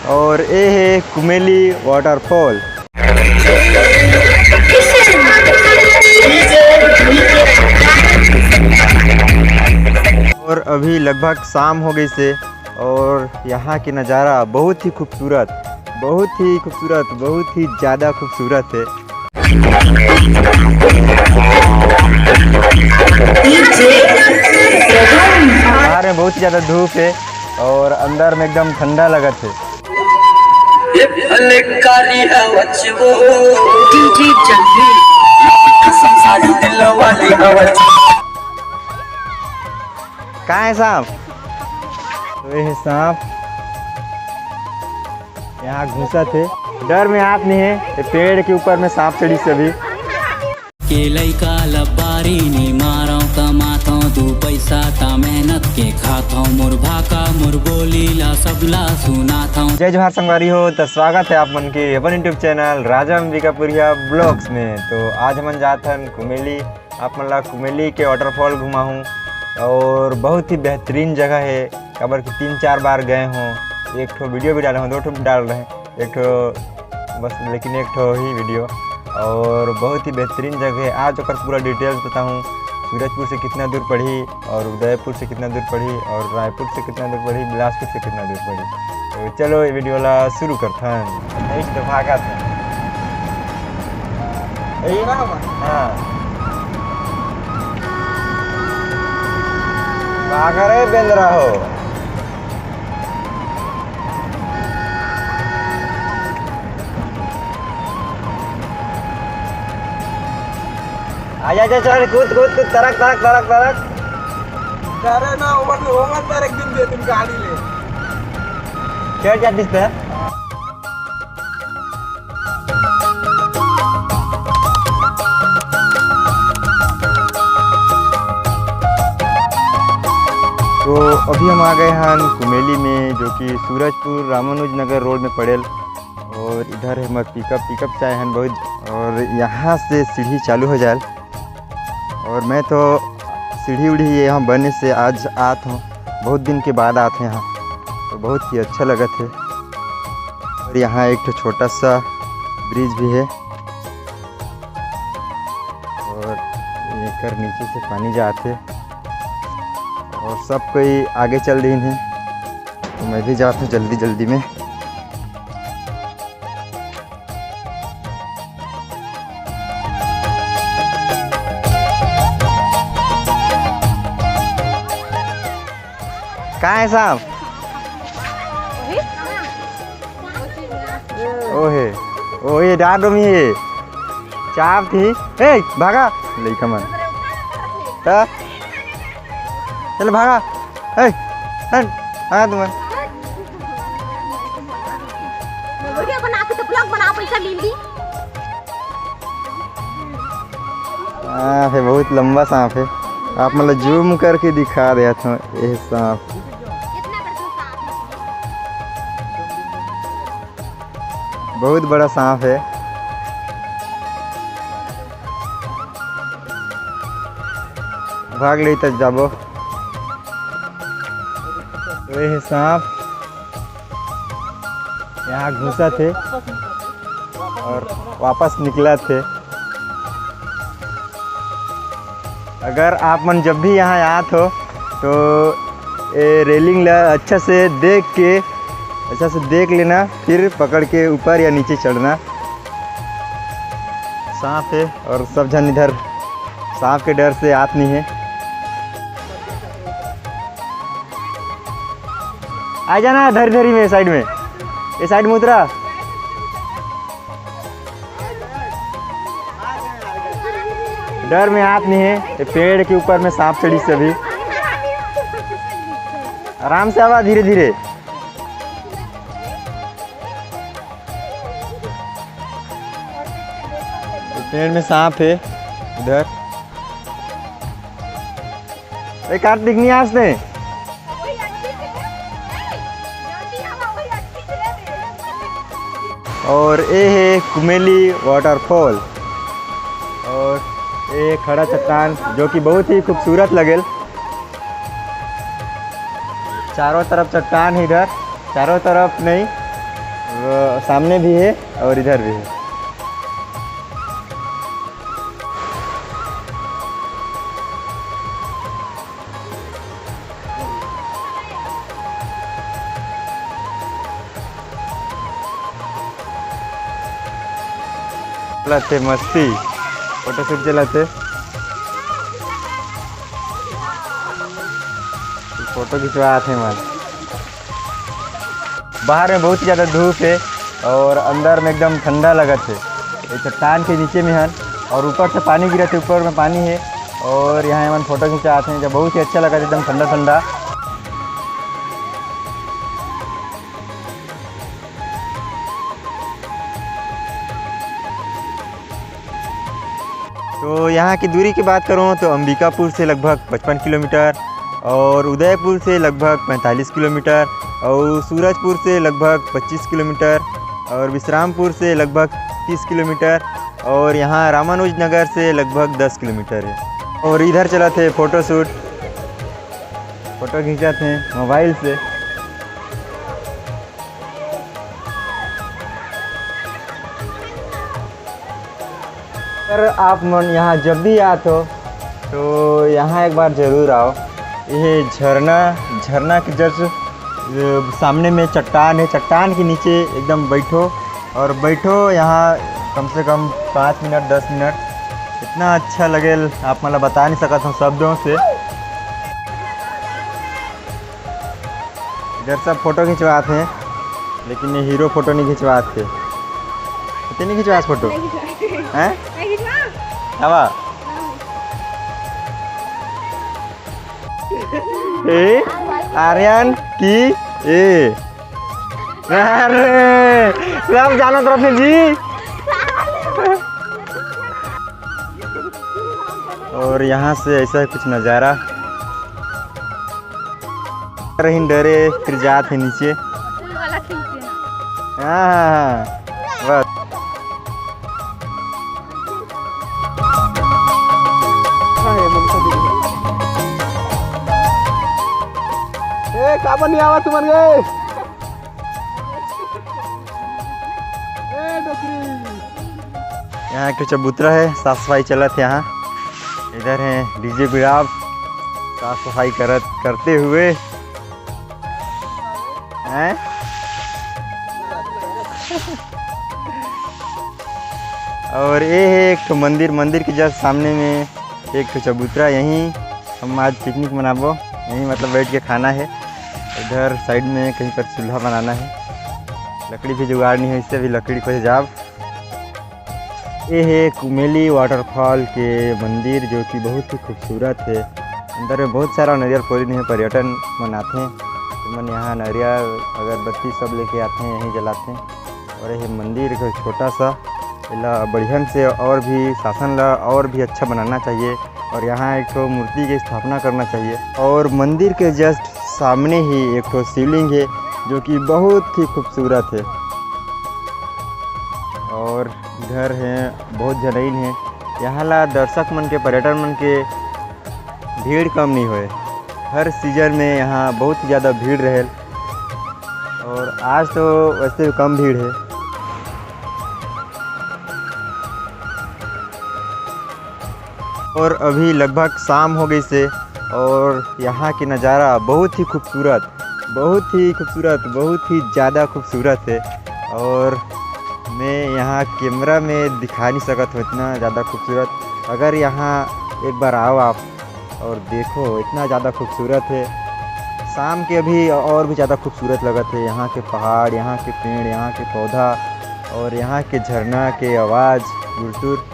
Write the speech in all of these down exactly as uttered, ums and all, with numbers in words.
और ये है कुमेली वाटरफॉल। और अभी लगभग शाम हो गई से, और यहाँ की नज़ारा बहुत ही खूबसूरत, बहुत ही खूबसूरत, बहुत ही ज़्यादा खूबसूरत है। बाहर में बहुत ही ज़्यादा धूप है और अंदर में एकदम ठंडा लगत है। ये भले कारी हवच वो DJ जंगी। संसारी दिल वाली हवच। कहाँ है सांप? तो ये है सांप, यहाँ घुसत है। डर में आत नहीं है, ये पेड़ के ऊपर में सांप चढ़ी सभी। के लइका लबारी नी मारव, कमाथव दू पैसा ता मेहनत के खाथव, मोर भाखा मोर बोली ला सबला सुनाथव। जय जोहार संगवारी हो, तो स्वागत है आप मन के अपन YouTube चैनल राजा अंबिकापुरिया ब्लॉग्स में। तो आज हमन जात हन कुमेली, आप मन ला कुमेली के वाटरफॉल घुमाहूँ। और बहुत ही बेहतरीन जगह है, काबर कि तीन चार बार गए हों, एक ठो वीडियो भी डाले हों, दो ठो डाल रहे हैं, एक ठो बस, लेकिन एक ठो ही वीडियो। और बहुत ही बेहतरीन जगह है, आज ओकर पूरा डिटेल्स बताहूँ। सूरजपुर से कितना दूर पड़ी और उदयपुर से कितना दूर पड़ी और रायपुर से कितना दूर पड़ी, बिलासपुर से कितना दूर पड़ी। तो चलो ये वीडियो ला शुरू करथन। नहीं तो भागत है। यही ना हम? हाँ। भाग रे बेंदरा हो। आजा, आजा, चल, कूद, कूद, कूद, तरक, तरक, तरक, तरक। अरे ना, ओमन, ओमन तर एक दिन दे, तुम गाड़ी ले। चढ़ जा, किस पे? तो अभी हम आ गए हैं कुमेली में, जो कि सूरजपुर रामानुज नगर रोड में पड़ेल। और इधर हमर पिकअप, पिकअप चाहे हन बहुत। और यहाँ से सीढ़ी चालू हो जाए। और मैं तो सीढ़ी उढ़ी ये यहाँ बने से आज आत हूँ, बहुत दिन के बाद आत हूँ यहाँ, तो बहुत ही अच्छा लगत है। और यहाँ एक ठो छोटा सा ब्रिज भी है और एकर नीचे से पानी जात है। और सब कोई आगे चल रही है, तो मैं भी जात हूँ जल्दी जल्दी में। कहाँ है सांप? ओहे, ओहे, डांट डोमी है। चाप थी। ए, भागा। लइका मन। त चल भागा। ए, हट, भागा तुम। वीडियो बना के तो ब्लॉग बनाओ, पैसा मिल दी। सांप है, बहुत लंबा सांप है। आप मतलब जूम करके दिखा दे, ये सांप बहुत बड़ा सांप है। भाग ले तब जाबो। तो ये है सांप, यहाँ घुसा थे और वापस निकला थे। अगर आप मन जब भी यहाँ आत हो तो ये रेलिंग ला अच्छा से देख के, अच्छा से देख लेना, फिर पकड़ के ऊपर या नीचे चढ़ना। सांप है और सब जन इधर सांप के डर से आत नहीं है। आ जाना धरी धरी में, साइड में, ये साइड में उतरा। डर में आत नहीं है, ये पेड़ के ऊपर में सांप चढ़ी सभी। आराम से आवा, धीरे धीरे। पेड़ में सांप है उधर। ए कार्तिक, नहीं आस ने। और ये है कुमेली वाटरफॉल और ये खड़ा चट्टान, जो कि बहुत ही खूबसूरत लगेल। चारों तरफ चट्टान है इधर, चारों तरफ नहीं, वो सामने भी है और इधर भी है। चलाथे मस्ती, फोटो शूट चलाथे, फोटो खिंचवाथे मन। बाहर में बहुत ही ज़्यादा धूप है और अंदर में एकदम ठंडा लगत है। ये चट्टान के नीचे में हन और ऊपर से पानी गिरत है, ऊपर में पानी है और यहाँ हमन फोटो खिंचात हैं, जब बहुत ही अच्छा लगत है, एकदम ठंडा ठंडा। तो यहाँ की दूरी की बात करूँ तो अंबिकापुर से लगभग पचपन किलोमीटर और उदयपुर से लगभग पैंतालीस किलोमीटर और सूरजपुर से लगभग पच्चीस किलोमीटर और विश्रामपुर से लगभग तीस किलोमीटर और यहाँ रामानुज नगर से लगभग दस किलोमीटर है। और इधर चलाथे फोटो शूट, फोटो खींचाथे मोबाइल से। अगर आप मन यहाँ जब भी आत हो तो यहाँ एक बार ज़रूर आओ। ये झरना, झरना के जस्ट, अ, सामने में चट्टान है, चट्टान के नीचे एकदम बैठो और बैठो यहाँ कम से कम पाँच मिनट, दस मिनट। इतना अच्छा लगे, आप मतलब बता नहीं सकत हो शब्दों से। इधर सब फोटो खिंचवात हैं, लेकिन ये हीरो फोटो नहीं खिंचवात थे। इतने नहीं खिंचवास फोटो? नहीं खिंचवा। हैं? नहीं खिंचवा। हवा। ए, आर्यन की ए। अरे, सब जानत रथे जी। और यहाँ से ऐसा कुछ नज़ारा। रहिन डरे, फिर जात है नीचे। फूल वाला खींचे ना। हाँ, हाँ, हाँ, बस। ए, काबर नहीं आवा तुमन गए? ए, डोकरी। यहाँ एक ठो चबूतरा है, साफ सफाई चलत है यहाँ। इधर है डीजे बिराव, साफ सफाई करत, करते हुए हैं। और ये है एक ठो मंदिर, मंदिर के जस्ट सामने में एक ठो चबूतरा। यहीं हम आज पिकनिक मनाबो, यहीं मतलब बैठ के खाना है। इधर साइड में कहीं पर चूल्हा बनाना है, लकड़ी भी जुगाड़ नहीं है, इससे भी लकड़ी खोजे जाब। ये है कुमेली वाटरफॉल के मंदिर, जो कि बहुत ही खूबसूरत है। अंदर में बहुत सारा नरियर फोड़िन है, पर्यटन मन आथे, मन यहाँ नरियर अगरबत्ती सब लेके आथे, यहीं जलाथे। और ये मंदिर एक छोटा सा, एला बढ़ियन से और भी शासन ला और भी अच्छा बनाना चाहिए। और यहाँ एक ठो मूर्ति की स्थापना करना चाहिए। और मंदिर के जस्ट सामने ही एक ठो शिवलिंग है, जो कि बहुत ही खूबसूरत है। और इधर है, बहुत जनईन है। यहाँ ला दर्शक मन के, पर्यटन मन के भीड़ कम नहीं होए। हर सीजन में यहाँ बहुत ही ज़्यादा भीड़ रहे, और आज तो वैसे भी कम भीड़ है। और अभी लगभग शाम हो गई से, और यहाँ की नज़ारा बहुत ही खूबसूरत, बहुत ही खूबसूरत, बहुत ही ज़्यादा खूबसूरत है। और मैं यहाँ कैमरा में दिखा नहीं सकत हूँ, इतना ज़्यादा खूबसूरत। अगर यहाँ एक बार आओ आप और देखो, इतना ज़्यादा खूबसूरत है। शाम के अभी और भी ज़्यादा खूबसूरत लगत है। यहाँ के पहाड़, यहाँ के पेड़, यहाँ के पौधा और यहाँ के झरना के आवाज़, गुरतुर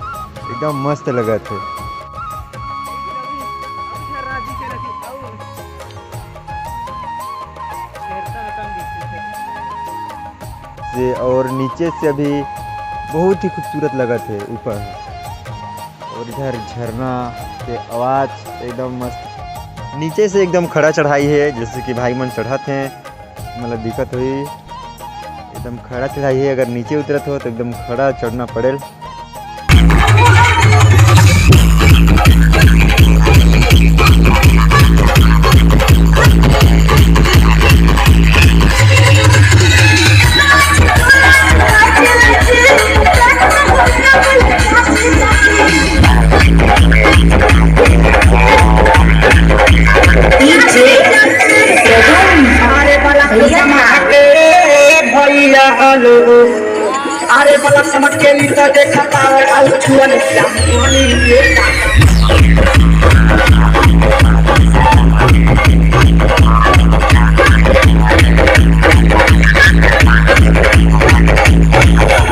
एकदम मस्त लगत है। से और नीचे से भी बहुत ही खूबसूरत लगत है ऊपर। और इधर झरना के आवाज़ एकदम मस्त। नीचे से एकदम खड़ा चढ़ाई है, जैसे कि भाई मन चढ़त हैं, मतलब दिक्कत हुई, एकदम खड़ा चढ़ाई है। अगर नीचे उतरत हो तो एकदम खड़ा चढ़ना पड़ेल। या हेलो, अरे बलक समझ के ली तो देखा पावर आउ छुअन।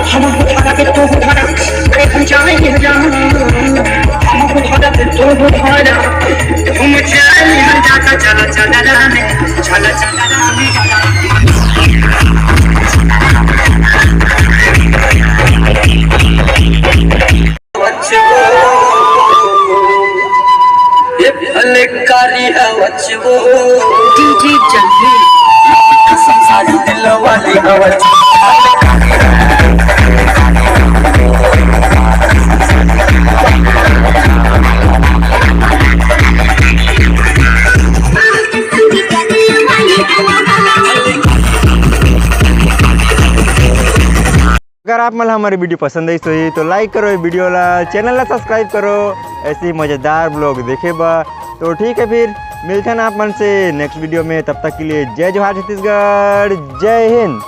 हम उठाना के तू उठाना, अरे हम जाएंगे हम जाना, हम उठाना के तू उठाना, हम जाएंगे हम जाता, चला चला जाने, चला चला जाने। ये भले कारी है बच्चो। डीजे जंगली। संसारी दिल वाली है बच्चो। अगर आप मन ला हमर वीडियो पसंद आइस होही तो लाइक करो ये वीडियो ला, चैनल ला सब्सक्राइब करो ऐसे ही मजेदार ब्लॉग देखे बर। तो ठीक है, फिर मिलथन आप मन से नेक्स्ट वीडियो में। तब तक के लिए जय जोहार छत्तीसगढ़, जय हिंद।